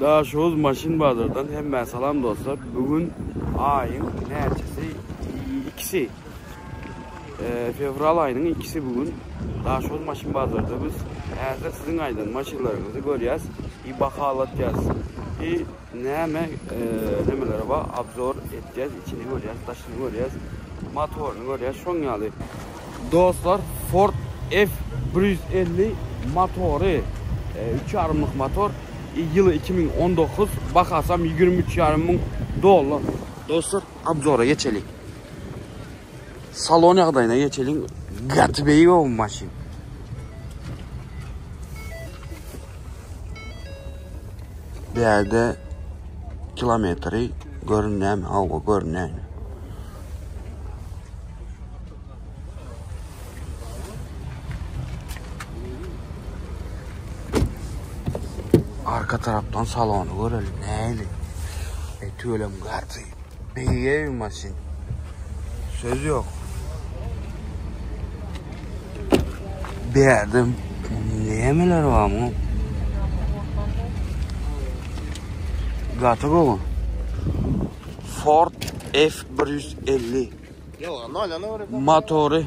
Daşoguz maşyn bazardan hemmä salam dostlar. Bugün aýyň näçesi? Ikisi. E, fevral aýynyň ikisi bugün. Daşoguz maşyn bazarda biz häzir siziň aýdan maşynlaryňyzy görýäs, i bahalatýas. I näme e, nämelere bar, obzor etýäs, içini görýäs, daşyny görýäs, motoryny görýäs, şoň ýaly. Dostlar Ford F 150 motory, 3 ýarymlyk motor, ýyly 2019, bahasam 23 ýarym müň dollar. Dostlar, obzora geçeliň. Salon ýagdaýyna geçeliň. Gaty beýik o maşyn. Bu ýerde kilometri görünýärmi? Hawa, görünýär. Arka tarapdan salony göreli näli. E tüwelem gaty beýige bir maşyn. Söz yok. Bir yerde nämeler var mı? Gaty gowy. Ford F150. Motory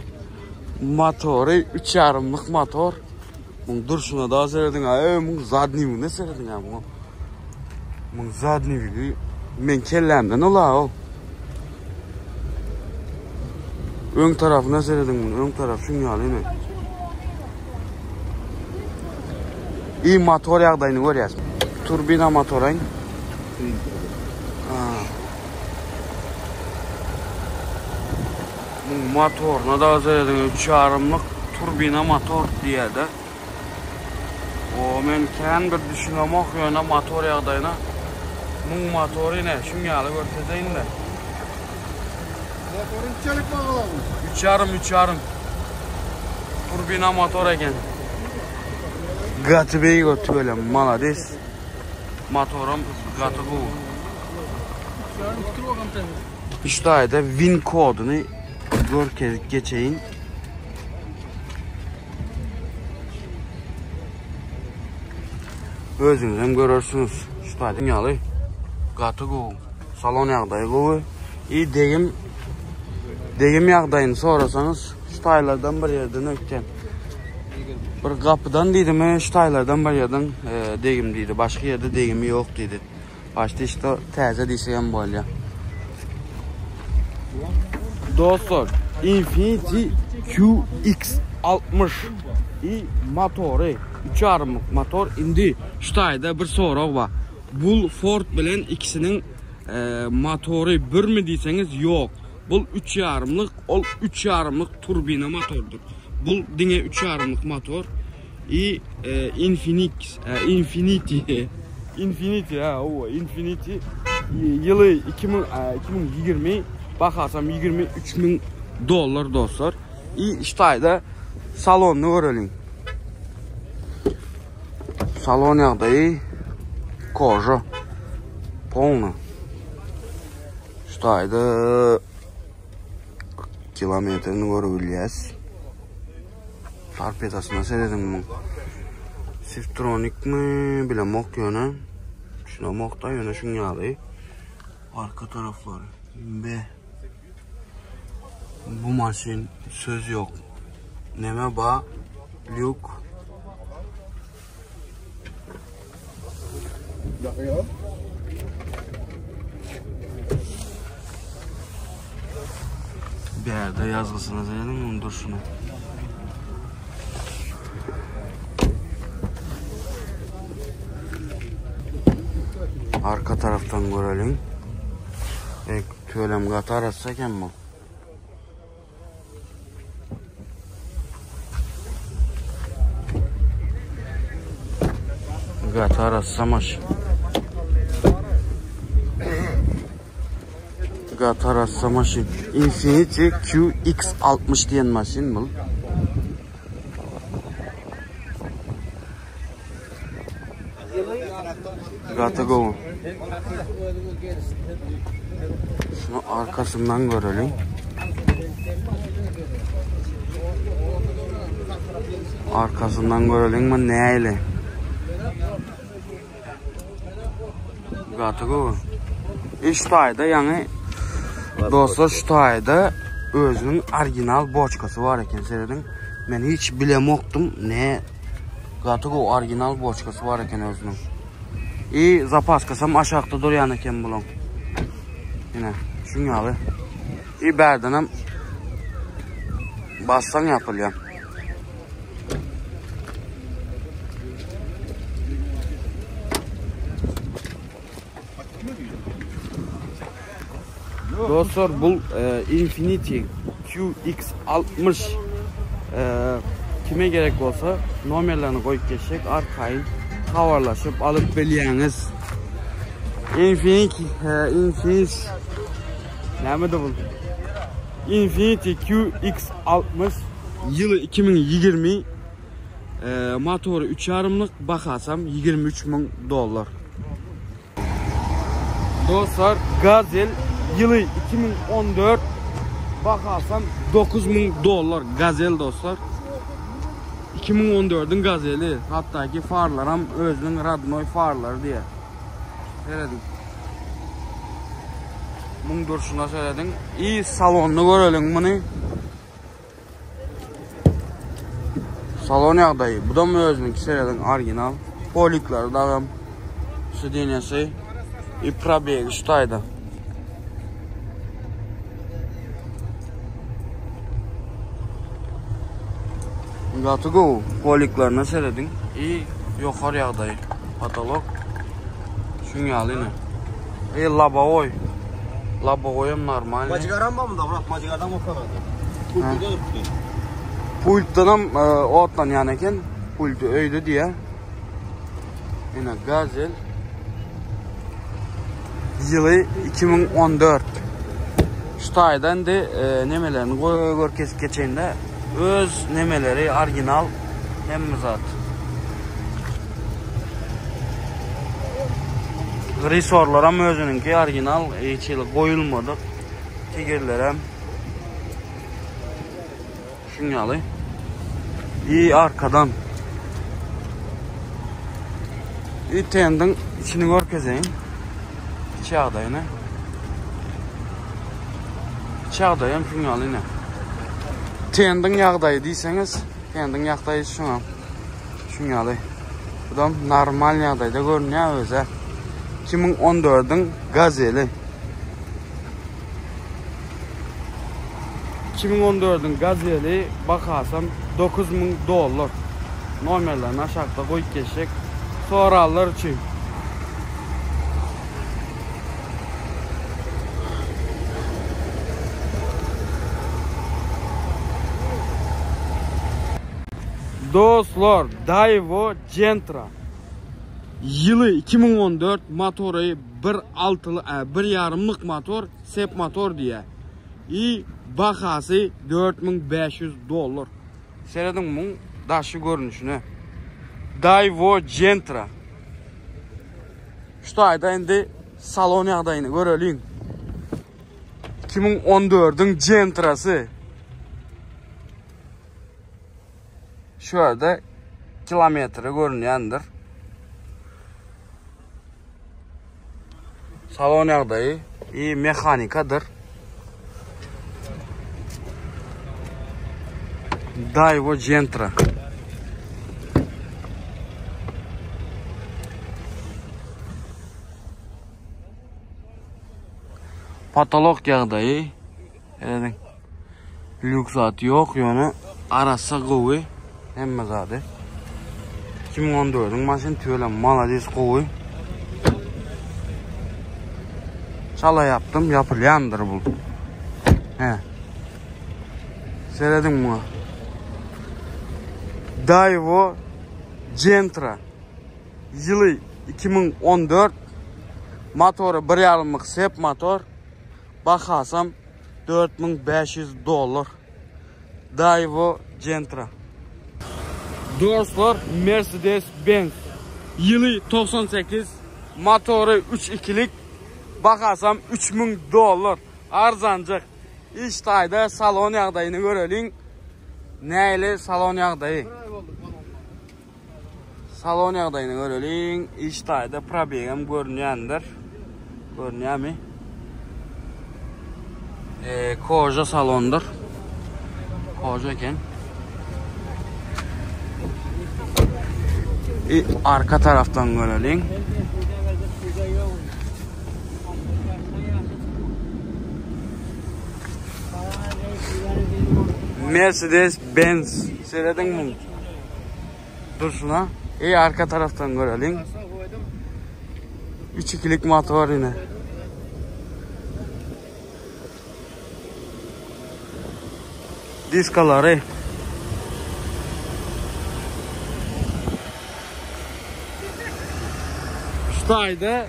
motory üç ýarymlyk motor. Muň durşuna da serediň ha, ey muň zadniwine serediň ha muň. Muň zadniwigi men kellämden ula o. Öň tarapyna serediň muň, öň tarap şuň ýaly ine. I motor ýagdaýyny görýäs. Turbina motoryň. Muň motoryna da serediň, üç ýarymlyk turbina motor diýýär-de. O men kän bir düşünemok ýöne motor ýagdaýyna. Muň motory ne, şuň ýaly görkezeýin-de. Motoryň çelik baglamy? Üç ýarym, üç ýarym. Turbina motor eken. Gaty beýik o tüweleme, malades. Motoram gaty gowy. Şu taýda win koduny görkezip geçeýin. Özüňiz hem görersiňiz. Şu taýda ýaly gaty gowy. Salon ýagdaýy gowy. I degim degim ýagdaýyny sorasaňyz şu taýlardan bir ýerden ötýän. Bir gapydan diýdimi, şu taýlardan bir ýerden e, degim diýdi. Başga ýerde degimi ýok diýdi. Başda işte täze diýsek hem bolýar. Dostlar, Infiniti QX60 i motory, 3,5 motor. Indi şu taýda bir sorag bar. Bul Ford bilen ikisiniň e, motory birmi diýseňiz, ýok. Bul üç ýarymlyk, ol üç ýarymlyk turbina motordyr. Bul diňe üç ýarymlyk motor. I e, Infinix, e, Infiniti, Infiniti ha, o Infiniti ýyly 2000, e, 2020 bahasam 23 müň dollar dostlar. I şu taýda salonyny göreliň. Salon ýagdaýy koža. Polny. Şu taýda kilometrini görüp bilýäs. Torpedasyna serediň muň. Siftronikmi bilemok ýöne. Düşünemok da ýöne şuň ýaly. Arka taraflary. Be. Bu maşyn söz ýok. Neme ba? Lýuk. Bärde ýazgysyna serediň muň durşuna. Arka tarafdan göreliň. Ek tüwelem gaty arassa eken bu. Gaty arassa maşyn. Gaty arassa maşyn. Infiniti QX60 diýen maşyn bu. Gaty gowy. Şunu arkasyndan göreliň. Arkasyndan göreliň mi näli? Gaty gowy. E şu taýda ýaňy dostlar şu taýda özüniň original boçkasy bar eken serediň. Men hiç bilemokdym ne gaty gowy original boçkasy bar eken özüniň. I zapaskasam aşakda durýan eken bulaň. Ine şuň ýaly. I bärdenem bassaň ýapylýar. Dostlar bu e, Infiniti QX60 e, kime gerek bolsa nomerlerini goýup geçjek arkaýyn habarlaşyp alyp bilýäňiz. Infiniti e, Infiniti näme bu? Infiniti QX60 ýyly 2020 e, motory 3 ýarymlyk bahasam 23 müň dollar. Dostlar Gazel ýyly 2014 bahasam 9000 dollar Gazel dostlar. 2014-iň Gazeli hatda ki farlaram özüniň radnoý farlary diýe. Serediň. Muň durşuna serediň. I salonyny göreliň muny. Salon ýagdaýy. Bu da özüniňki serediň original. Polikleri dagam. Sidenýesi. I probegi şu taýda. Gaty gowy. Poliklerine serediň. I ýokary ýagdaýy. Patolok. Şuň ýaly ine. E labowoý. Labowoý hem normal. Majigaram barmy da brat? Majigardan otlanady. Pultda durupdy. Pultdan hem e, otlanýan eken. Pulty öýde diýä. Ine Gazel. Ýyly 2014. Şu taýdan indi e, nemelerini görkezip geçeýin-de. Öz nemeleri original hemme zat. Resorlaram özüniňki original, hiç hili goýulmadyk. Tigirlerem şuň ýaly. I arkadan. I tendiň içini görkezeýin. İç ýagdaýyny. İç ýagdaýy hem şuň ýaly ine. Tendiň ýagdaýy diýseňiz, tendiň ýagdaýy şuňa. Şuň ýaly. Bu da normal ýagdaýda görünýär özi. 2014-iň Gazeli. 2014-iň Gazeli bahasam 9000 dollar. Nomerlerini aşakda goýup geçjek. Soranlar üçin. Dostlar, Daewoo Gentra. Ýyly 2014, motory 1.6-ly, 1.5-lyk motor, sep motor diýýär. I bahasy 4500 dollar. Serediň muň daşy görnüşine. Daewoo Gentra. Şu taýda indi salon ýagdaýyny göreliň. 2014-iň Gentrasy. Şu ýerde kilometri görünýändir. Salon ýagdaýy i mehanikadyr. Daewoo Gentra. Patolog ýagdaýy. Serediň. Lýuks zat ýok, ýöne arassa gowy hemme zady. 2014-iň maşyn tüweleme malades gowy. Çala ýapdym, ýapylýandyr bu. He. Serediň muňa. Daewoo Gentra. Ýyly 2014. Motory 1.5 sep motor. Bahasam 4500 dollar. Daewoo Gentra. Dostlar Mercedes Benz ýyly 98 motory 3.2-lik bahasam 3000 dollar arzanjyk. Iş taýda salon ýagdaýyny göreliň. Näli salon ýagdaýy? Salon ýagdaýyny göreliň. Iş taýda probegem görünýändir. Görünýärmi? E, koja salondyr. Koja eken. E, arka taraftan göreliň. Mercedes Benz. Serediň muň. Durşuna. Ey arka taraftan göreliň. 3-2'lik motor yine. Diskalary. Ştaýda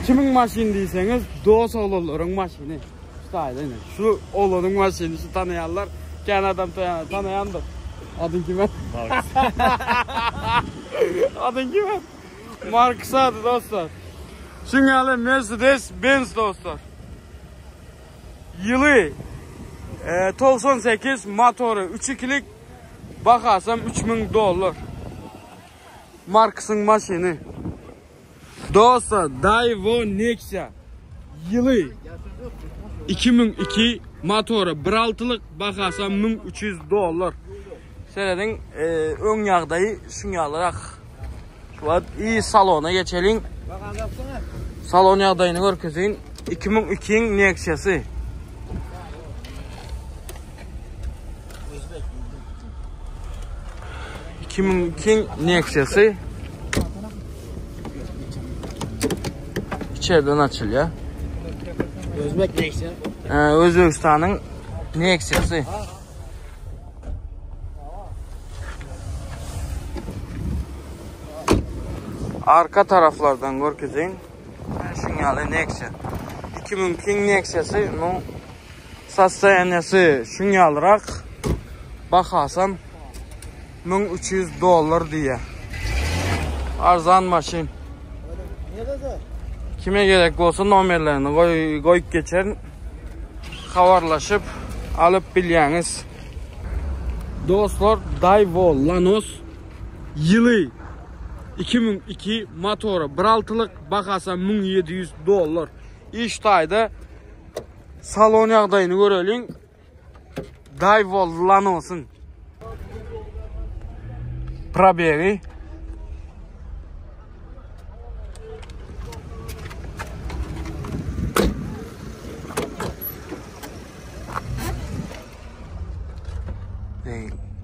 kimin maşyn diýseňiz, dos oglanlaryň maşyny. Ştaýda ine. Şu oglanyň maşyny şu tanaýanlar, kän adam tanaýandyr. Adyň kim? Marks. Adyň kim? Marks ady dostlar. Şuň ýaly Mercedes Benz dostlar. Ýyly 98 motory 3-2-lik bahasam 3000 dollar. Marks'ın maşyny. Dostlar Daewoo Nexia ýyly 2002 motory 1.6-lyk bahasam 1300 dollar. Serediň öň ýagdaýy şuň ýalyrak. Şu wagt i salona geçeliň. Salon ýagdaýyny görkezeýin. 2002-iň Nexia-sy. 2002-iň Nexia-sy. İçeriden açylýar. Özbek Nexia. Özbegistanyň Nexia-sy. Arka taraflardan görkezeyim. Şuň ýaly Nexia. 2002 Nexia-sy, nu sostoýaniýasy şuň ýalyrak. Bahasam 1300 dollar diýýär. Arzan maşyn. Kime gerek bolsa nomerlerini goý goýup geçerin. Habarlaşyp alyp bilýäňiz. Dostlar Daewoo Lanos ýyly 2002 motory 1.6-lyk bahasy 1700 dollar. Iş taýda salon ýagdaýyny göreliň. Daewoo Lanos'un probegi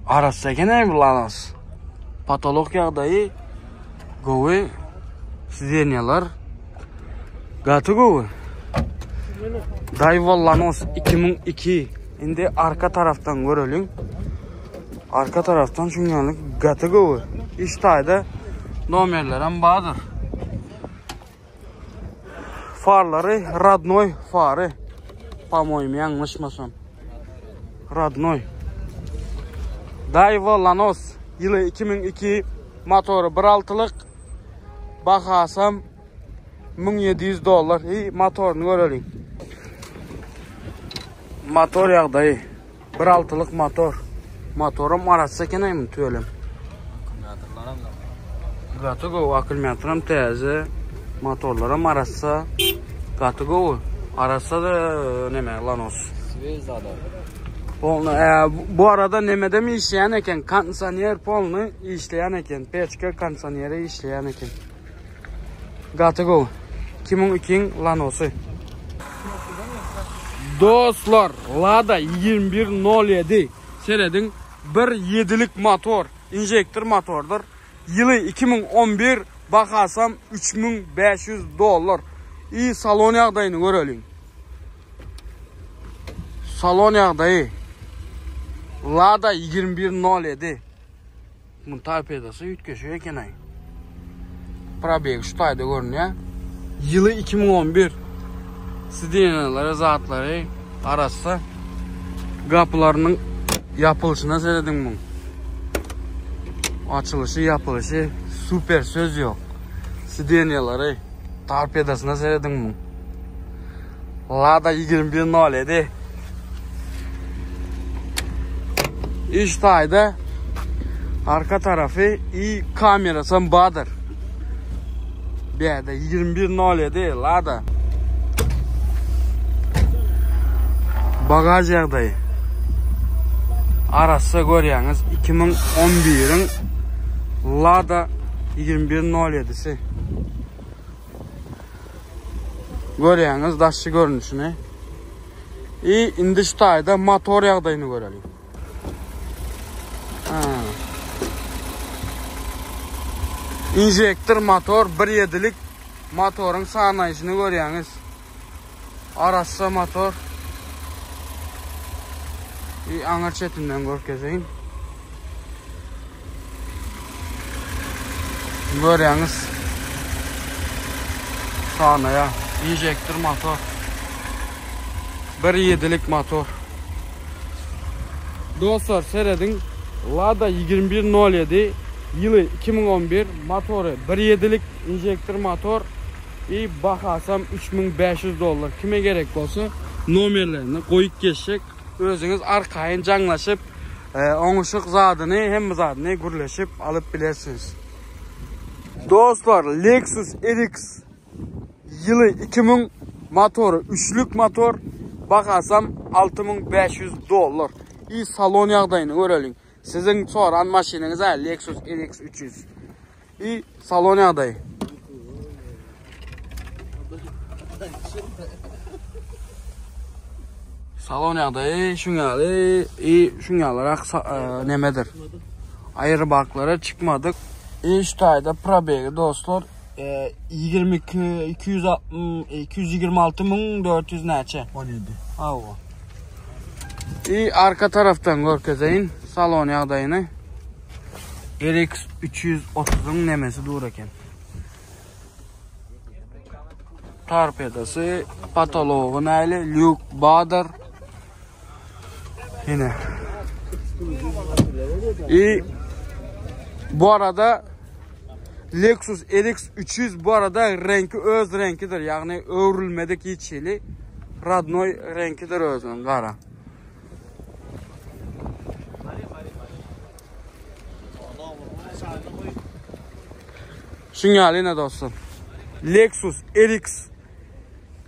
Arassa eken bu Lanos. Patolog ýagdaýy gowy. Sidenýalar gaty gowy. Daewoo Lanos 2002. Indi arka tarafdan göreliň. Arka tarafdan şuňňalyk gaty gowy. Iş taýda nomerlerem bardyr. Farlary radnoy fary. Po-moýmy ýalňyşmasam. Radnoy. Daewoo Lanos ýyly 2002 motory 1.6-lyk bahasam 1700 dollar. I motoryny göreliň. Motor ýagdaýy. 1.6-lyk motor. Motoram arassa eken aýmy tüwelem. Akkumulýatorlaram da. Gaty gowy akkumulýatoram täze. Motorlaram arassa. Gaty gowy. Arassa da neme Lanos. Zvezda-da. Polny, e, bu arada nemede mi işleýän eken? Kondisioner polny işleýän eken. Peçka kondisioneri işleýän eken. Gaty gowy. 2002-iň Lanosy. Dostlar, Lada 2107. Serediň, bir ýedilik motor, injektor motordyr. Ýyly 2011, bahasam 3500 dollar. I salon ýagdaýyny göreliň. Salon ýagdaýy. Lada 2107. Muň torpedasy üýtgeşik eken-aý. Probegi şu taýda görünýär. Ýyly 2011. Sidenýalary, zatlary arassa. Gapylarynyň ýapylyşyna serediň muň. Açylyşy, ýapylyşy super söz ýok. Sidenýalary, torpedasyna serediň muň. Lada 2107. Iş taýda arka tarafy i kamerasam badyr. Bäde 2107 Lada. Bagaj ýagdaýy. Arassa görýäňiz 2011-iň Lada 2107-si. Görýäňiz daşky görnüşini. I indi şu taýda motor ýagdaýyny göreliň. Injektor motor 1.7-lik motoryň sanaýşyny görýäňiz. Arassa motor. I aňyr çetinden görkezeýin. Görýäňiz. Sanaýa injektor motor. 1.7-lik motor. Dostlar serediň Lada 2107 ýyly 2011 motory 1.7-lik injektor motor i bahasam 3500 dollar. Kime gerek bolsa nomerlerini goýup geçjek. Özüňiz arkaýyn jaňlaşyp, oňuşyk zadyny, hemme zadyny gürleşip alyp bilersiňiz. Dostlar, Lexus RX ýyly 2000 motory, üçlük motor, bahasam 6500 dollar. I salon ýagdaýyny göreliň. Siziň soran maşynyňyz Lexus RX 300. I salon ýagdaýy. Salon ýagdaýy şuň ýaly, i şuň ýalyrak e, nemedir. Aýry baklara çykmadyk. I şu taýda probegi dostlar e, 22 260 226 400 näçe? 17. Hawa. I arka tarafdan görkezeýin salon ýagdaýyny. RX 330-yň nemesi dur eken. Torpedasy, patology näle, lýuk badyr. Ine. I bu arada Lexus RX 300 bu arada reňki öz reňkidir. Ýagny öwrülmedik hiç hili rodnoý reňkidir özüniň gara. Şuň ýaly ine dostlar. Lexus RX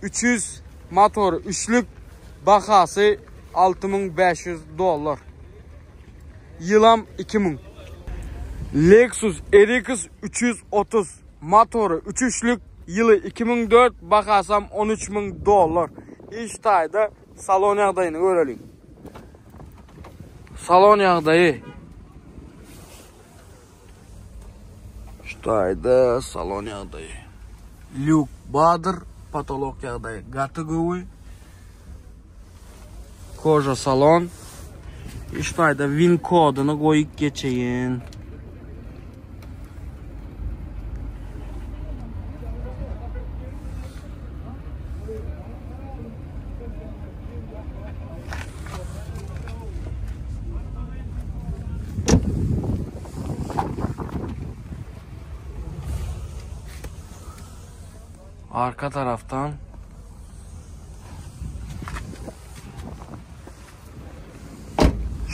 300 motory üçlük bahasy 6500 dollar. Ýylam 2000. Lexus RX 330 motory 3 üçlük ýyly 2004 bahasam 13000 dollar. Iş taýda Salon ýagdaýyny göreliň. Salon ýagdaýy. Şu taýda salon ýagdaýy. Lýuk badyr, potolok ýagdaýy gaty gowy. Koja salon. Şu taýda win koduny goýup geçeýin. Arka taraftan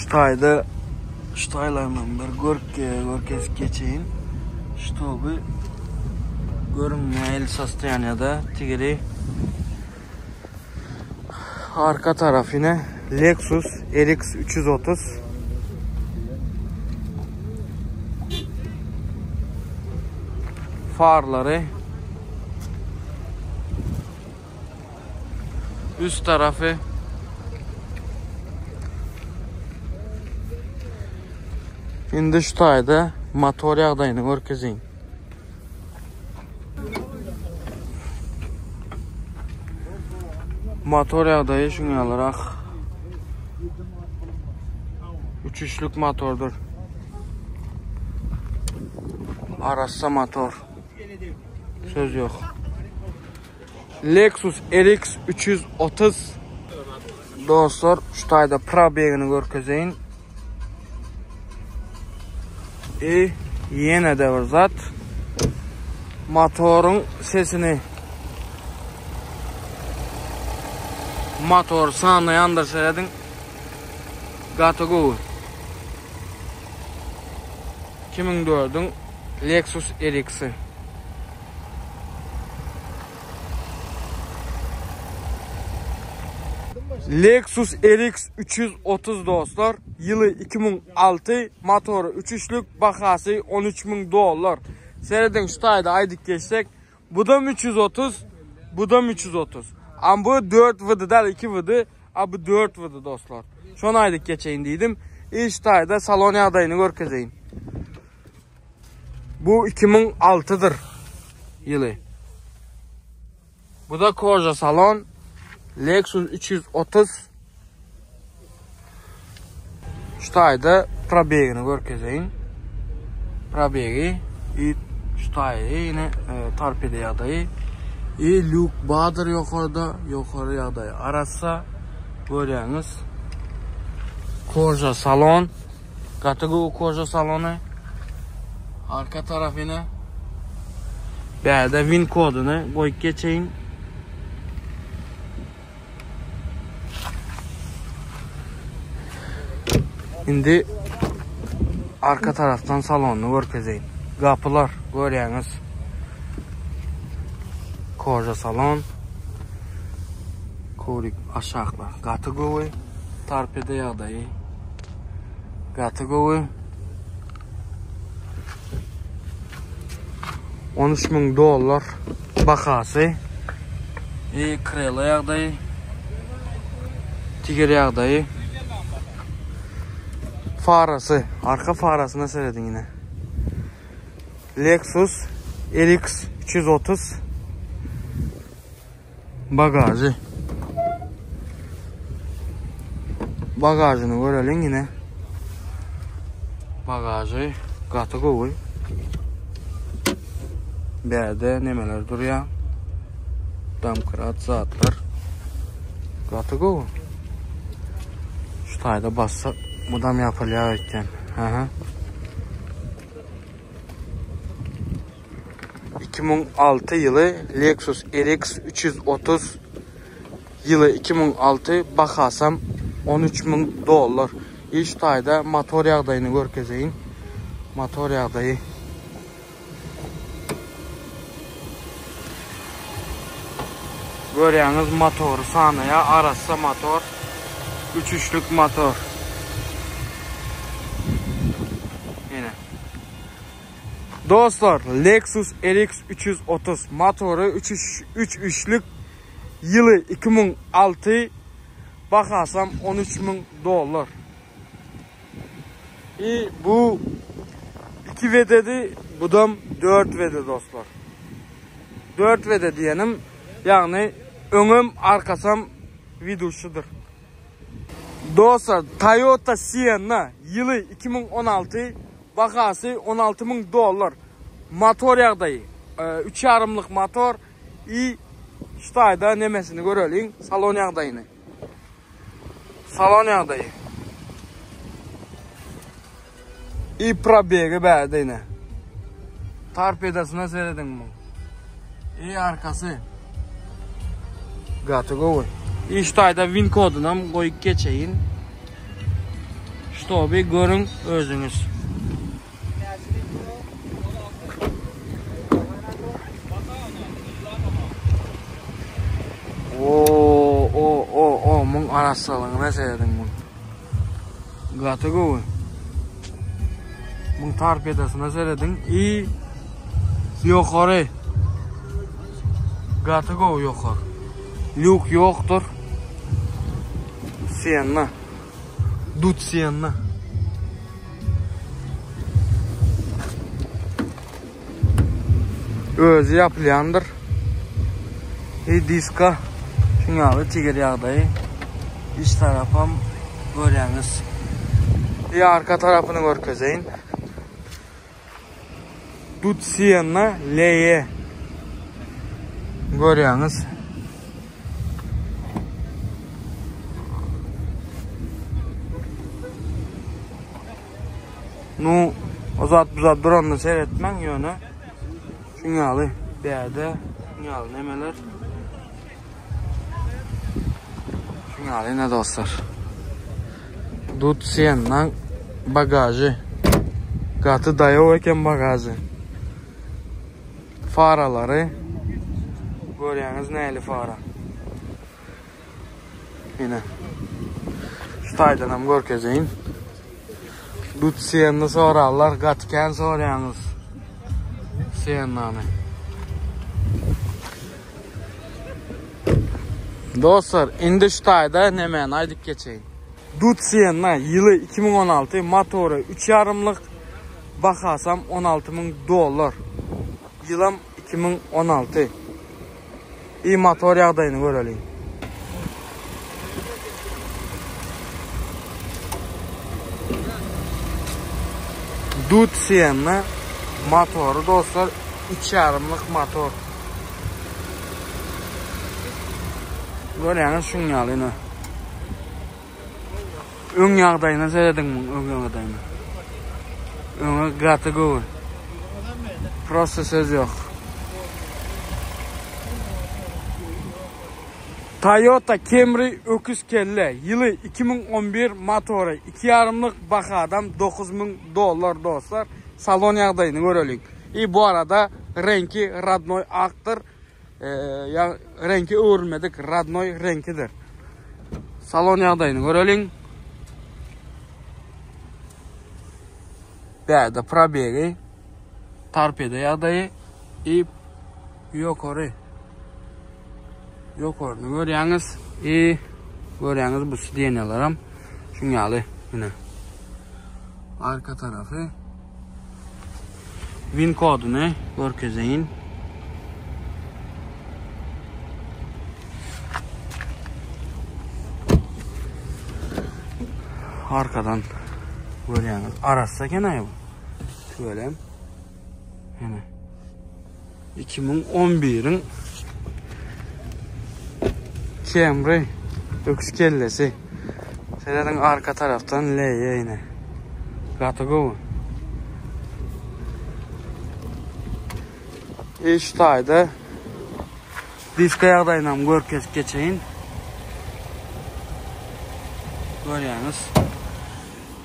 Şu taýda şu taýlaryndan bir görk görkezip geçeýin. Ştoby görüň nähili sostoýaniýada tigiri. Arka taraf ine Lexus RX 330. Farlary. Üst tarafy. Indi şu taýda motor ýagdaýyny görkezeýin. Motor ýagdaýy şuň ýalyrak. Üçüşlük motordyr. Arassa motor. Söz ýok. Lexus RX 330 Dostlar, şu taýda probegini görkezeýin. E, ýene de bir zat. Motoryň sesini Motor sanaýandyr serediň. Gaty gowy. 2004-iň Lexus RX-i. Lexus RX 330 dostlar, ýyly 2006, motory 3 üçlük, bahasy 13 müň dollar. Serediň şu taýda aýdyp geçsek, budam 330, budam 330. Am bu 4 WD däl 2 WD, a bu 4 WD dostlar. Şony aýdyp geçeýin diýdim. Iş taýda salon ýagdaýyny görkezeýin. Bu 2006-dyr ýyly. Bu da koja salon. Lexus 330. Şu taýda probegini görkezeýin. Probegi i şu taýy ýene e, torpeda ýagdaýy. I lýuk bardyr ýokarda, ýokary ýagdaýy arassa. Görýäňiz. Koja salon. Gaty gowy koja salony. Arka tarafyna Bärde win koduny goýup geçeýin. Indi arka tarafdan salonyny görkezeýin. Gapylar görýäňiz. Koja salon. Korik aşaklar. Gaty gowy. Torpeda ýagdaýy. Gaty gowy. 13 müň dollar bahasy. E, krela ýagdaýy. Tiger ýagdaýy. Farasy, arka farasyna serediň ine. Lexus RX 330 Bagajy. Bagajyny göreliň ine. Bagajy gaty gowy. Bärde nemeler durýar. Damkrat zatlar. Gaty gowy. Şu taýda bassa mudam ýapylýar öýtýän. Aha. 2006 ýyly Lexus RX 330 ýyly 2006 bahasam 13 müň dollar. Iş taýda motor ýagdaýyny görkezeýin. Motor ýagdaýy. Görýäňiz motory sanaýa arassa motor. 3 üçlük motor. Ine. Dostlar Lexus RX 330 motory 3 3 üçlük ýyly 2006 bahasam 13 müň dollar. I bu 2 WD-di, budam 4 WD dostlar. 4 WD diýenim, ýagny öňem arkasam widuşydyr. Dostlar Toyota Sienna ýyly 2016 Bahasy 16 müň dollar. Motor ýagdaýy. Üç ýarymlyk motor i şu taýda nemesini göreliň, salon ýagdaýyny. Salon ýagdaýy. I probegi bärde ine. Torpedasyna serediň muň. I arkasy. Gaty gowy. I şu taýda win kodunam goýup geçeýin. Ştoby görüň özüňiz. O o o o muň arassalygyna serediň muň. Gaty gowy. Muň torpedasyna serediň. I ýokary. Gaty gowy ýokary. Lýuk ýokdur. Sienna. Dut Sienna. Özi ýapylýandyr. E diska şuň ýaly tiger ýagdaýy. Iç tarapam görýäňiz. E arka tarapyny görkezeýin. Dut Sienna LE. Görýäňiz. Nu, o zat bu zat duranda seretmäň ýöne. Şuň ýaly bäde, şuň ýaly nemeler. Şuň ýaly ine dostlar. Dut Siennaň bagajy. Gaty daýaw eken bagajy. Faralary görýäňiz näli fara. Ine. Şu taýdan hem görkezeýin. Dut Sienna sorarlar, gaty kän soraýaňyz. Siennany. Dostlar, indi şu taýda nemäni aýdyp geçeýin. Dut Sienna ýyly 2016, motory 3 ýarymlyk, bahasam 16 müň dollar. Ýylam 2016. I motor ýagdaýyny göreliň. Dut Sienna motory dostlar 3 ýarymlyk motor. Görýäňiz şuň ýaly ine. Öň ýagdaýyna serediň muň öň ýagdaýyna. Öňe gaty gowy. Prosta söz ýok. Toyota Camry öküz kelle ýyly 2011 motory 2 ýarymlyk bahadam 9000 dollar dostlar. Salon ýagdaýyny göreliň. I bu arada reňki radnoý akdyr. Ýa reňki öwrülmedik radnoý reňkidir. Salon ýagdaýyny göreliň. Bäde probegi, torpeda ýagdaýy i ýokary. Ýokaryny görýäňiz i görýäňiz bu sidenýalaram şuň ýaly ine. Arka tarapy Win koduny görkezeýin. Arkadan görýäňiz. Arassa eken aý bu. Tüwelem. Ene. 2011-iň Camry öküz kellesi. Serediň arka tarapdan leýe ine. Gaty gowy. E şu taýda diska ýagdaýyny hem görkezip geçeýin. Görýäňiz.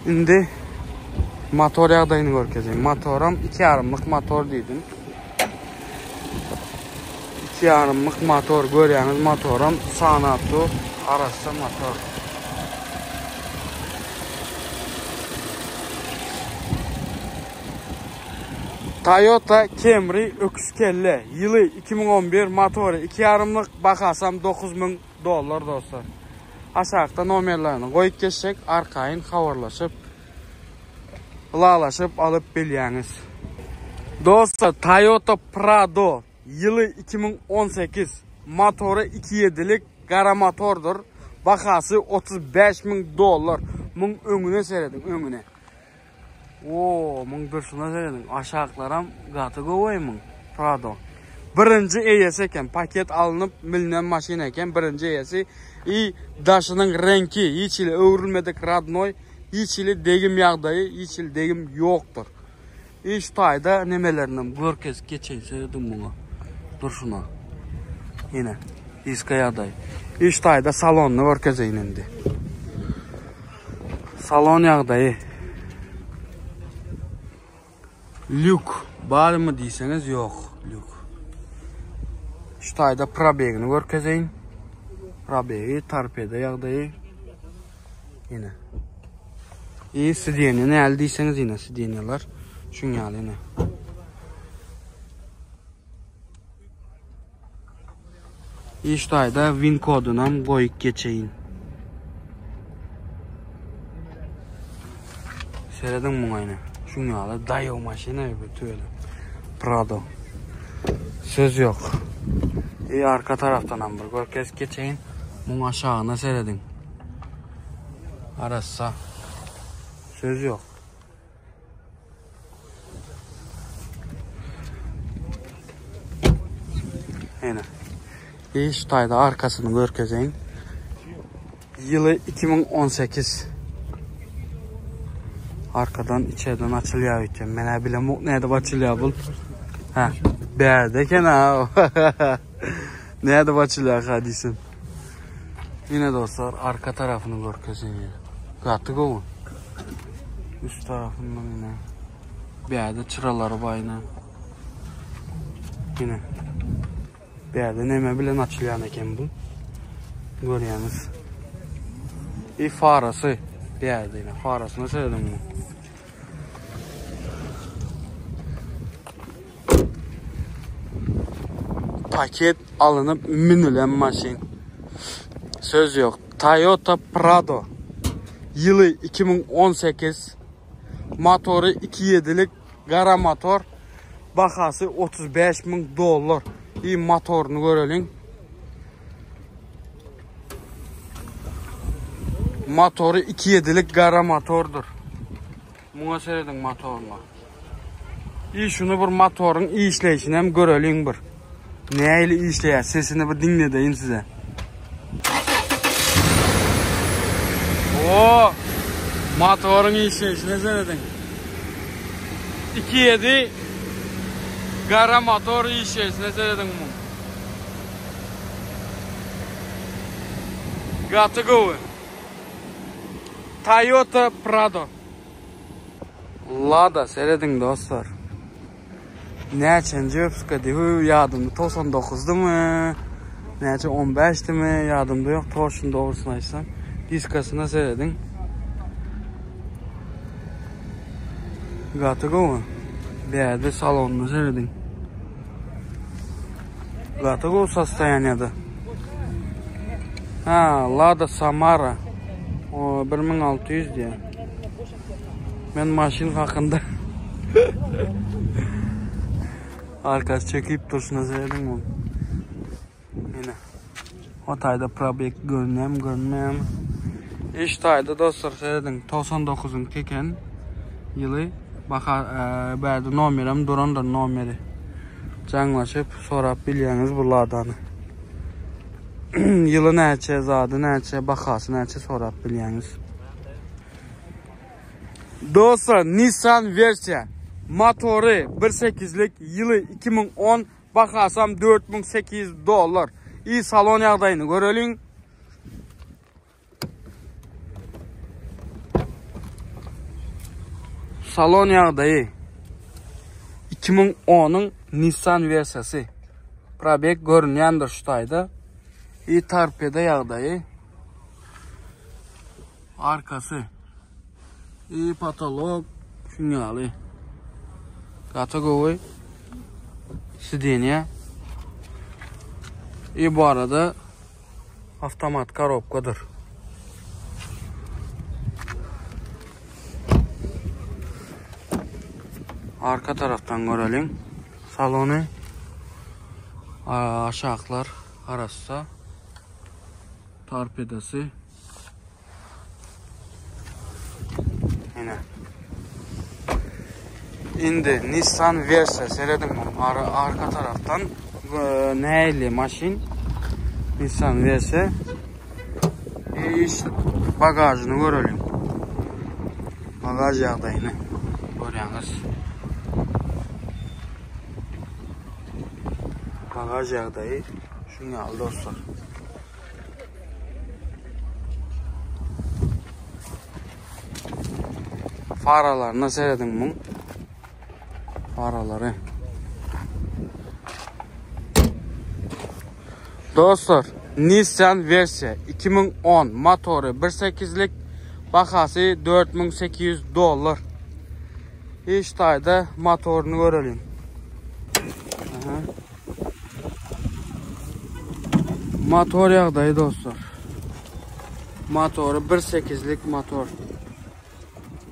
Indi motor ýagdaýyny görkezeýin. Motoram 2 ýarymlyk motor diýdim. 2 ýarymlyk motor görýäňiz motoram sanap dur. Arassa motor. Toyota Camry öküz kelle ýyly 2011 motory 2 ýarymlyk bahasam 9000 dollar dostlar. Aşakda nomerlerini goýup geçjek arkaýyn habarlaşyp ylalaşyp alyp bilýäňiz. Dostlar Toyota Prado ýyly 2018 motory 2 ýedilik gara motordyr bahasy 35 müň dollar muň öňüne serediň öňüne. Oo, muň durşuna serediň. Aşaklaram gaty gowy muň. Prado. Birinji eýesi eken. Paket alnyp milinen maşyn eken. Birinji eýesi. I daşynyň reňki hiç hili öwrülmedik radnoý. Hiç hili degim ýagdaýy, hiç hili degim ýokdur. I şu taýda nemelerinem görkezip geçeýin serediň muňa. Durşuna. Ine, diska ýagdaýy. I şu taýda salonyny görkezeýin indi. Salon ýagdaýy. Lýuk barmy diýseňiz ýok lýuk. Şu taýda probegini görkezeýin. Probegi, torpeda ýagdaýy. Ine. I sideniýe näli diýseňiz ine sideniýeler. Şuň ýaly ine. Iş taýda win kodunam goýup geçeýin. Serediň muňa ine. Şuň ýaly daýaw maşyna bu tüwele. Prado. Söz ýok. I arka tarapdanam bir görkezip geçeýin. Muň aşagyna serediň. Arassa. Söz ýok. Ene. Iş taýda arkasyny görkezeýin. Ýyly 2018. Arkadan içeriden açylýar öýtýän. Men hä bilemok nädip açylýar bu. Hä, bärde eken ha. Nädip açylýar ha diýsem. Ine dostlar, arka tarapyny görkezeýin. Gaty gowy. Üst tarapyndan ine. Bärde çyralary bar ine. Ine. Bärde neme bilen açylýan eken bu. Görýäňiz. I farasy bärde ýene farasyna serediň muň. Paket alynyp münülen maşyn. Söz ýok. Toyota Prado. Ýyly 2018. Motory 2.7-lik gara motor. Bahasy 35 müň dollar. I motoryny göreliň. Motory 2.7-lik gara motordyr. Muňa serediň motoryna. I şuny bir motoryň işleýşini hem göreliň bir. Nähili işleýär, sesini bir diňledeýin size. Oo! Motoryň işleýşine serediň. 2.7 gara motor işleýşine serediň muň. Gaty gowy. Toyota Prado. Lada serediň dostlar. Näçenji öpüska diýip ýadymda 99-dymy? Näçe 15-dimi ýadymda ýok toşun dogrusyny aýtsam. Diskasyna serediň. Gaty gowy. Bäde salonyna serediň. Gaty gowy sostoýaniýada. Ha, Lada Samara. O 1600 diýýär. Men maşyn hakynda Arkasy çekip durşuna serediň bu. Ine. O taýda probek görünýärmi, görünmeýärmi? Iş taýda dostlar serediň 99-yň eken ýyly. Baka e, bärde nomerem durandyr nomeri. Jaňlaşyp sorap bilýäňiz bu Ladany. Ýyly näçe, zady näçe, bahasy näçe sorap bilýäňiz. Dostlar, Nissan Versa motory 1.8-lik, ýyly 2010, bahasam 4800 dollar. I salon ýagdaýyny göreliň. Salon ýagdaýy 2010-yň Nissan Versasy. Probeg görünýändir şu taýda. I torpeda ýagdaýy. Arkasy. I patolog şuň ýaly. Gaty gowy. Sidenýa. I bu arada Avtomat korobkadyr. Arka taraftan göreliň. Salony aşaklar arassa. Torpedasy. Ine. Indi Nissan Versa serediň arka taraftan nähili maşyn Nissan Versa iş bagajyny göreliň. Bagaj ýagdaýyny görýäňiz. Bagaj ýagdaýy şuň ýaly dostlar. Faralaryna serediň muň. Faralary. Dostlar, Nissan Versa 2010 motory 1.8-lik bahasy 4800 dollar. Hiç taýda motoryny göreliň. Aha. Motor ýagdaýy dostlar. Motory 1.8-lik motor.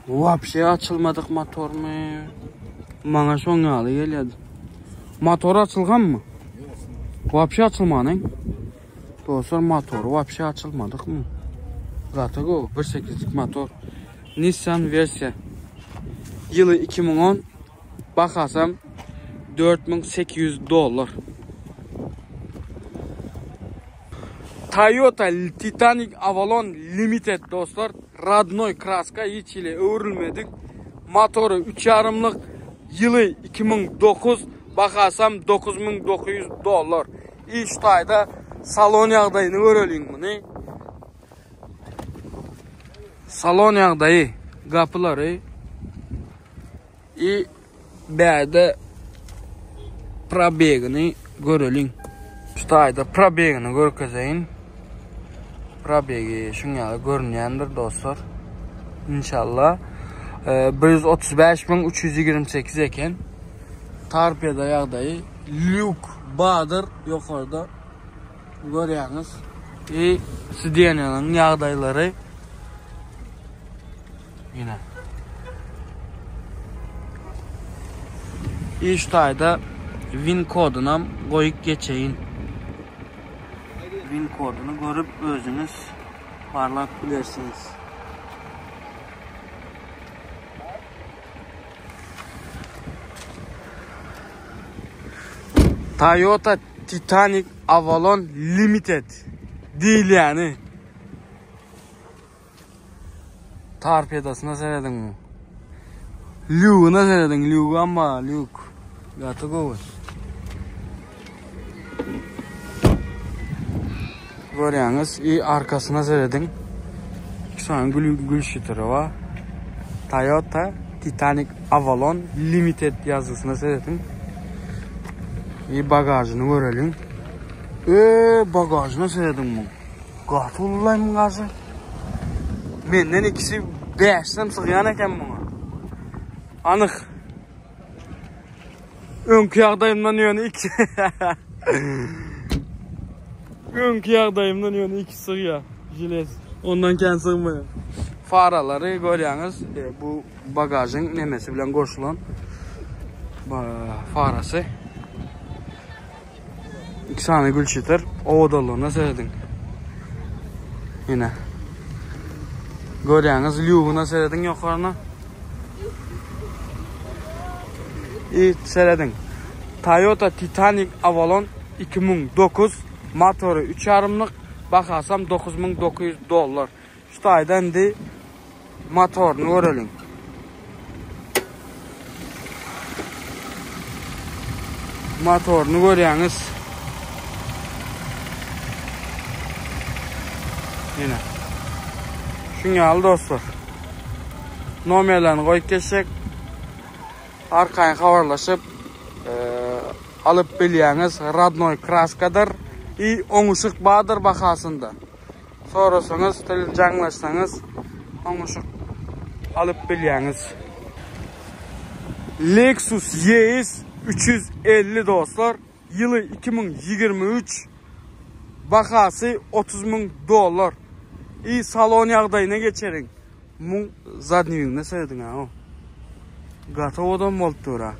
Wapşe açylmadyk motormy? Maňa şoň ýaly gelýärdi. Motor açylganmy? Wapşe açylmanyň. Dostlar motory wapşe açylmadykmy? Gaty gowy 1.8-lik motor. Nissan Versa. Ýyly 2010, bahasam 4800 dollar. Toyota Titanic Avalon Limited dostlar. Radnoy kraska hiç hili öwrülmedik. Motory 3,5-lyk, ýyly 2009, bahasam 9900 dollar. Iş taýda salon ýagdaýyny göreliň muny. Salon ýagdaýy, gapylary i bärde probegini göreliň. Şu taýda probegini görkezeýin. Probegi şuň ýaly görünýändir dostlar. Inşallah. 135328 eken. Torpeda ýagdaýy lýuk badyr ýokarda görýäňiz. I sidenýanyň ýagdaýlary ýene. I şu taýda win kodunam goýup geçeýin. Win koduny görüp özüňiz barlap bilersiňiz. Toyota Titanic Avalon Limited diýilýäni. Torpedosyna serediň. Lýuguna serediň, lýugy amma lýug. Gaty gowy. Görýäňiz, i arkasyna serediň. Iki sany gül gül şitiri bar. Toyota Titanic Avalon Limited ýazgysyna serediň. I bagažyny göreliň. E, bagažyna serediň muň. Gaty ullaý muň gažy. Menden ikisi bäşden sygýan eken muňa. Anyk. Öňki ýagdaýymdan ýöne iki. Öňki ýagdaýymdan ýöne iki sygýar. Jilet. Ondan kän sygmaýar. Faralary görýäňiz, e, bu bagažyň nemesi bilen goşulan farasy. Iki sany gülçitir. Owadanlygyna serediň. Ine. Görýäňiz, lýuguna serediň ýokaryna. I serediň. Toyota Titanic Avalon 2009 motory 3,5-lyk, bahasam 9900 dollar. Şu taýda indi motoryny göreliň. Motoryny görýäňiz. Ýene. Şuň ýaly dostlar. Nomerlerini goýup geçsek, arkaýyn habarlaşyp, e, alyp bilýäňiz. Radnoý kraskadyr. I oňuşyk bardyr bahasynda. Sorasaňyz, tel jaňlaşsaňyz oňuşyk alyp bilýäňiz. Lexus ES 350 dostlar, ýyly 2023, bahasy 30 müň dollar. I salon ýagdaýyna geçeliň. Muň zadniwigine serediň ha. Gaty owadan bolup dur ha.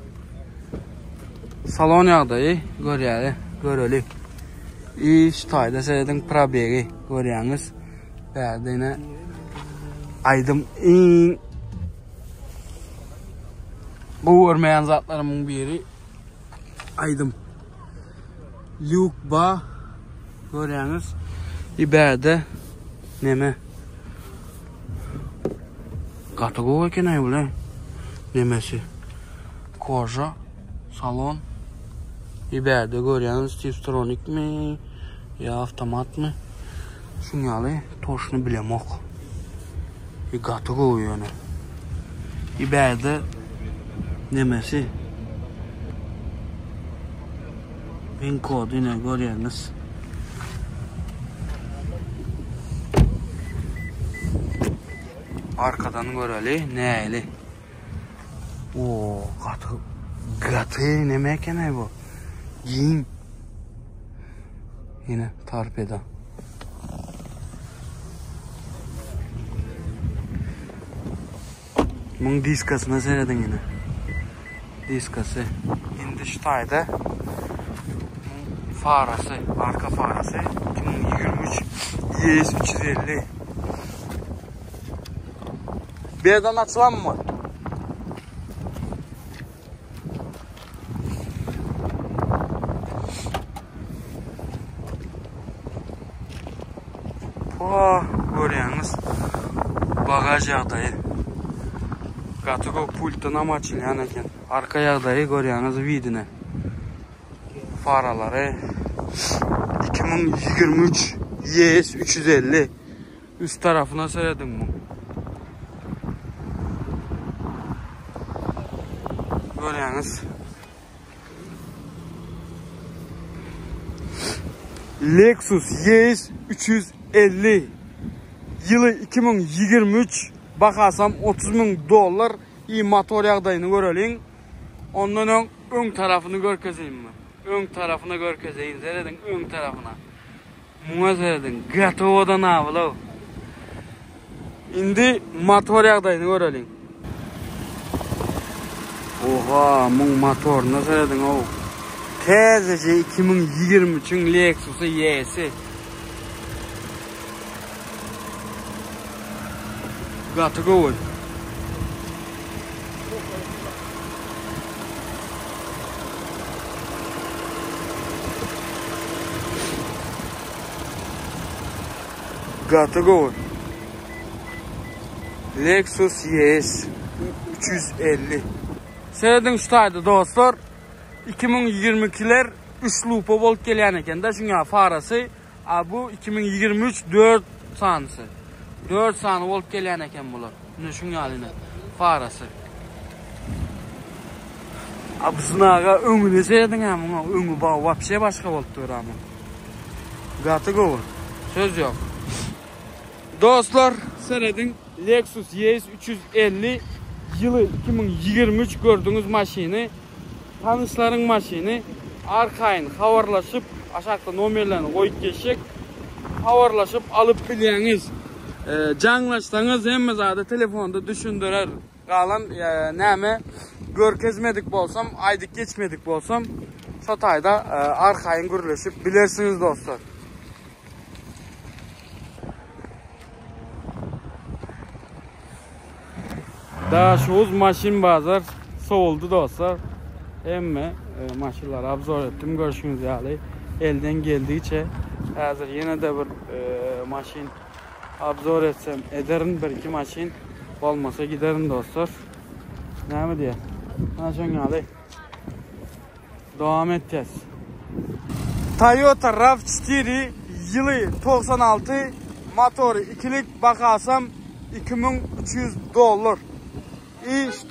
Salon ýagdaýy görýäli, göreli. Iş taýda serediň probegi görýäňiz. Bärde ýene aýdym iň gowy görmeýän zatlarymyň biri aýdym. Lýuk ba görýäňiz. I bärde neme? Gaty gowy eken aý bule. Nemesi? Koža, salon. I bärde görýäňiz Tiptronic mi ýa awtomatmy? Şuň ýaly toşny bilemok. I gaty gowy ýöne. I bärde nemesi? Pin kody ine görýäňiz. Arkadan göreli näli. O gaty gaty neme eken ay bu? Giň. Ine torpeda. Muň diskasyna serediň ine. Diskasy. Indi şu taýda farasy, arka farasy 2023 ES 350. Birden açylan mı? Oh, görýäňiz. Bagaj ýagdaýy. Gaty gowy pultdan hem açylýan eken. Arka ýagdaýy görýäňiz widine. Faralary 2023 ES 350. Üst tarafyna serediň bu. Görýäňiz. Lexus ES 350. 350 ýyly 2023 bahasam 30 müň dollar i motor ýagdaýyny göreliň. Ondan öň öň tarapyny görkezeýinmi? Öň tarapyna görkezeýin serediň öň tarapyna. Muňa serediň gaty owadan abylow. Indi motor ýagdaýyny göreliň. Oha, muň motoryna serediň ow. Täzeje 2023-iň Lexus-y ES-i. Gaty gowy. Gaty gowy. Lexus ES 350. Serediň şu taýda dostlar. 2022-ler 3 lupa bolup gelýän eken-de, şuň farasy. A bu 2023 4 sanysy. 4 sany bolup gelýän eken bular. Ine şuň ýaly ine farasy. A bu synaga öňüne serediň ha muňa öňi ba wapşe başga bolup dur ama. Gaty gowy. Söz ýok. Dostlar, serediň Lexus ES 350 ýyly 2023 gördüňiz maşyny. Tanyşlaryň maşyny arkaýyn habarlaşyp aşakda nomerlerini goýup geçjek. Habarlaşyp alyp bilýäňiz. Jaňlaşsaňyz hemme zady telefonda düşündirer. Galan näme görkezmedik bolsam, aýdyp geçmedik bolsam, şo taýda arkaýyn gürleşip bilersiňiz dostlar. Daşoguz maşyn bazar sowuldy dostlar. Hemme e, maşynlary obzor etdim görşüňiz ýaly. Elden geldigiçe häzir ýene-de bir e, maşyn obzor etsem ederin bir iki maşyn bolmasa giderin dostlar. Näme diýýär? Ana şoň ýaly. Dowam etýäs. Toyota RAV4 ýyly 96 motory ikilik bahasam 2300 dollar. I şu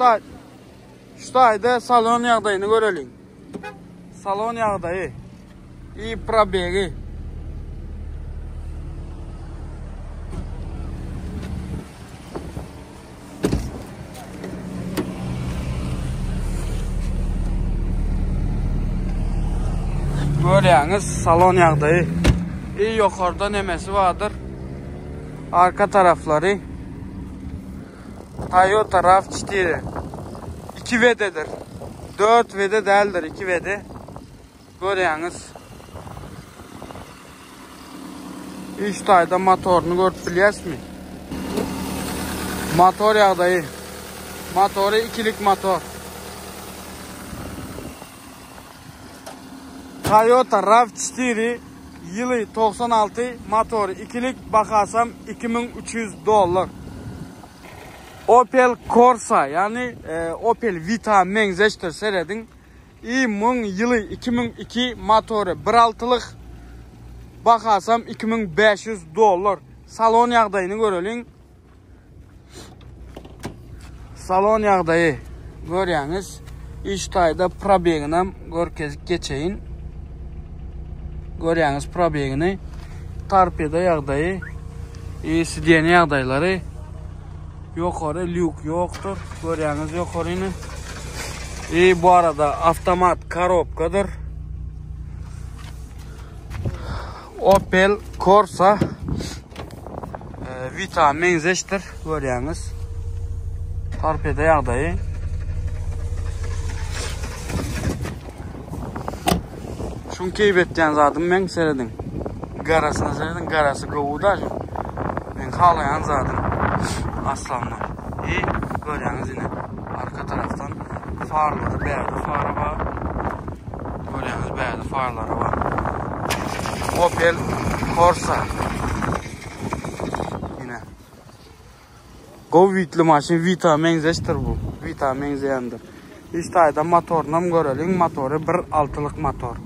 şu taýda salon ýagdaýyny göreliň. Salon ýagdaýy. I probegi. Görýäňiz salon ýagdaýy. I ýokarda nemesi bardyr. Arka taraflary Toyota RAV4 2 WD-dir. 4 WD däldir, 2 WD. Görýäňiz. Üç taýda motoryny görüp bilýäsmi? Motor ýagdaýy. Motory ikilik motor. Toyota RAV4 ýyly 96 motory ikilik bahasam 2300 dollar. Opel Corsa, ýagny e, Opel Vita meňzeşdir serediň. I muň ýyly 2002 motory bir altylyk bahasam 2500 dollar. Salon ýagdaýyny göreliň. Salon ýagdaýy görýäňiz. Iş taýda probeginem görkezip geçeýin. Görýäňiz probegini. Torpeda ýagdaýy, i sideniýe ýagdaýlary. Ýokary lýuk ýokdur. Görýäňiz ýokaryny. I bu arada avtomat korobkadyr. Opel Corsa e, Vita meňzeşdir görýäňiz. Torpeda ýagdaýy. Şuň keýp etýän zadym meň serediň. Garasyna serediň, garasy gowy da. Men halaýan zadym. Aslanlar. I görýäňiz ine arka tarafdan farlary bärde fara bar. Görýäňiz bärde farlary bar. Opel Corsa. Ine. Gowy witli maşyn Vita meňzeşdir bu. Vita meňzeýändir. Iş taýda motorynam göreliň. Motory bir altylyk motor.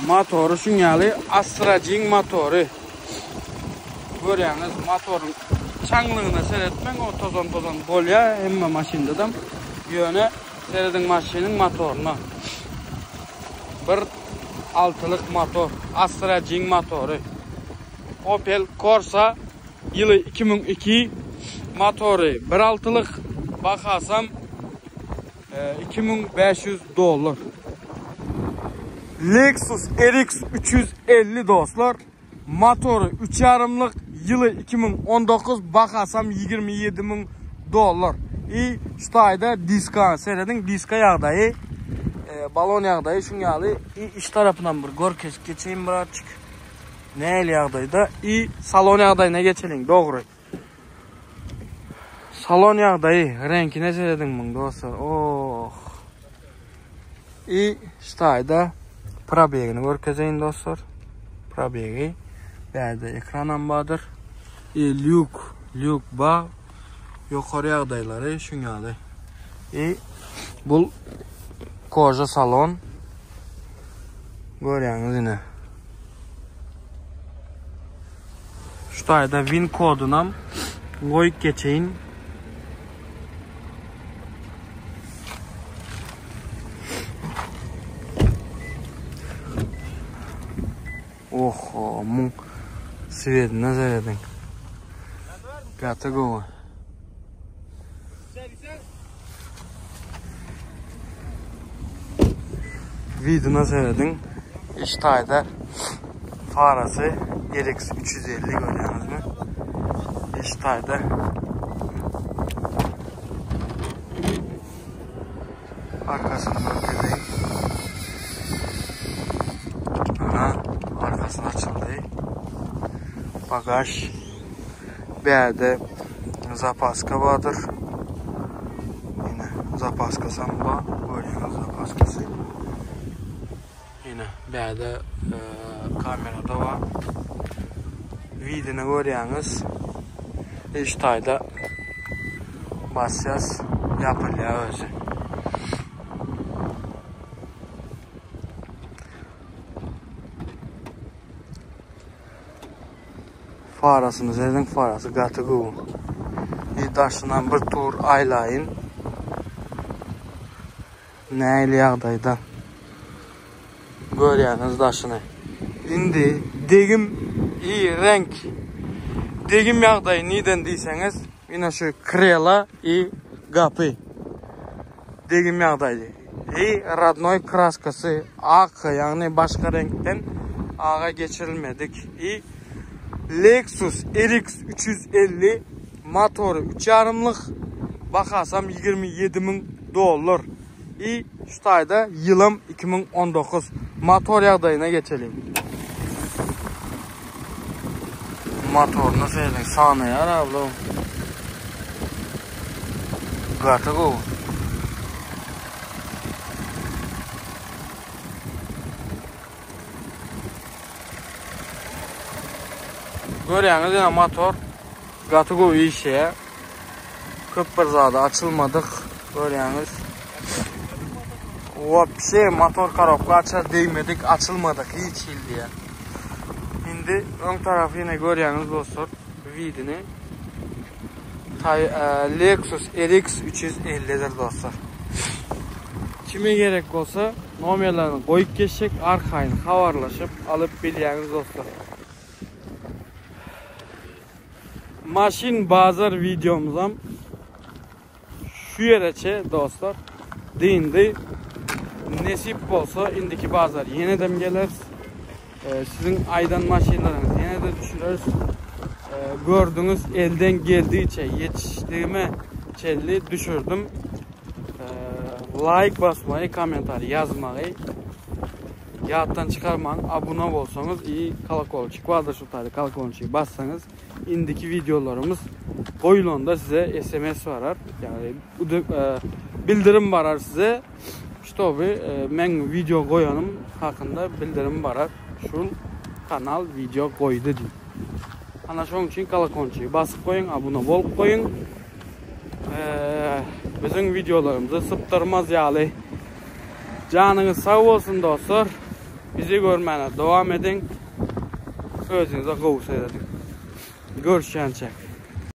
Motory şuň ýaly Astra-Jing motory. Görýäňiz motoryň çaňlygyna seretmäň, o tozan tozan bolýar hemme maşyndadam. Ýöne serediň maşynyň motoryna. Bir. Altylyk motor. Astra Jing motory. Opel Corsa ýyly 2002 motory 1.6-lyk bahasam 2500 dollar. Lexus RX 350 dostlar. Motory 3.5-lyk ýyly 2019 bahasam 27000 dollar. I şu taýda diska serediň diska ýagdaýy e, balon ýagdaýy şuň ýaly i iç tarapyndan bir görkezip geçeýin birazçyk. Nähili ýagdaýda i salon ýagdaýyna geçeliň dogry. Salon ýagdaýy reňkine serediň muň dostlar. Oh. I şu taýda probegini görkezeýin dostlar. Probegi. Bärde ekranam bardyr. I lýuk, lýuk bar. Ýokary ýagdaýlary şuň ýaly. I bul koja salon. Görýäňiz ine. Şu taýda win kodunam goýup geçeýin. Oho, muň sweedine serediň. Gaty gowy. Widuna serediň. Iç taýda farasy RX 350 görýäňizmi? Iç taýda arkasyny görkezeyim. Ana, arkasy açyldy. Bagaj Bärde zapaska bardyr. Ine zapaskasam bar. Görýäňiz zapaskasy. Ine bärde e, kamera da bar. Widini görýäňiz. Iş taýda basýas ýapylýar özi. Farasyny zerdiň farasy gaty gowy. Bir daşyndan bir tur aýlaýyn. Nähili ýagdaýda. Görýäňiz daşyny. Indi degim i reňk. Degim ýagdaýy niden diýseňiz, ine şu krela i gapy. Degim ýagdaýy. I rodnoý kraskasy ak, ýagny başga reňkden aga geçirilmedik. I Lexus RX 350 motory 3,5-lyk, bahasam 27 müň dollar. I şu taýda ýylam 2019. Motor ýagdaýyna geçeliň. Motoryna serediň, sanaýar abla. Gaty gowy. Görýäňiz ýa motor gaty gowy işleýär. Köp bir zady açylmadyk. Görýäňiz. Wapşe motor korobka açar degmedik, açylmadyk hiç hili diýýär. Indi öň tarapy ýene görýäňiz dostlar, widini. Tay, e, Lexus RX 350-dir dostlar. Kime gerek bolsa nomerlerini goýup geçjek, arkaýyn habarlaşyp alyp bilýäňiz dostlar. Maşyn bazar videomuzam şu ýereçe dostlar dyndy. Nesip bolsa indiki bazar ýenedem geleris. Ee, siziň aýdan maşynlaryňyzy ýene-de düşüreris. Ee, gördüňiz elden geldigiçe ýetişdigime çenli düşürdim. Ee, like basmagy, kommentariý ýazmagy ýatdan çykarmaň. Abuna bolsaňyz i kolokolçik bardyr şu taýda kolokolçigi bassaňyz indiki wideolarymyz goýulanda size SMS barar. Ýagny e, bildirim barar size. Ştoby e, men wideo goýanym hakynda bildirim barar. Şul kanal wideo goýdy diýip. Ana şoň üçin kolokolçigi basyp goýuň, abuna bolup goýuň. E, biziň wideolarymyzy sypdyrmaz ýaly. Janyňyz sag bolsun dostlar. Bizi görmäne dowam ediň. Özüňize gowy seredin. Görüşýänçäk.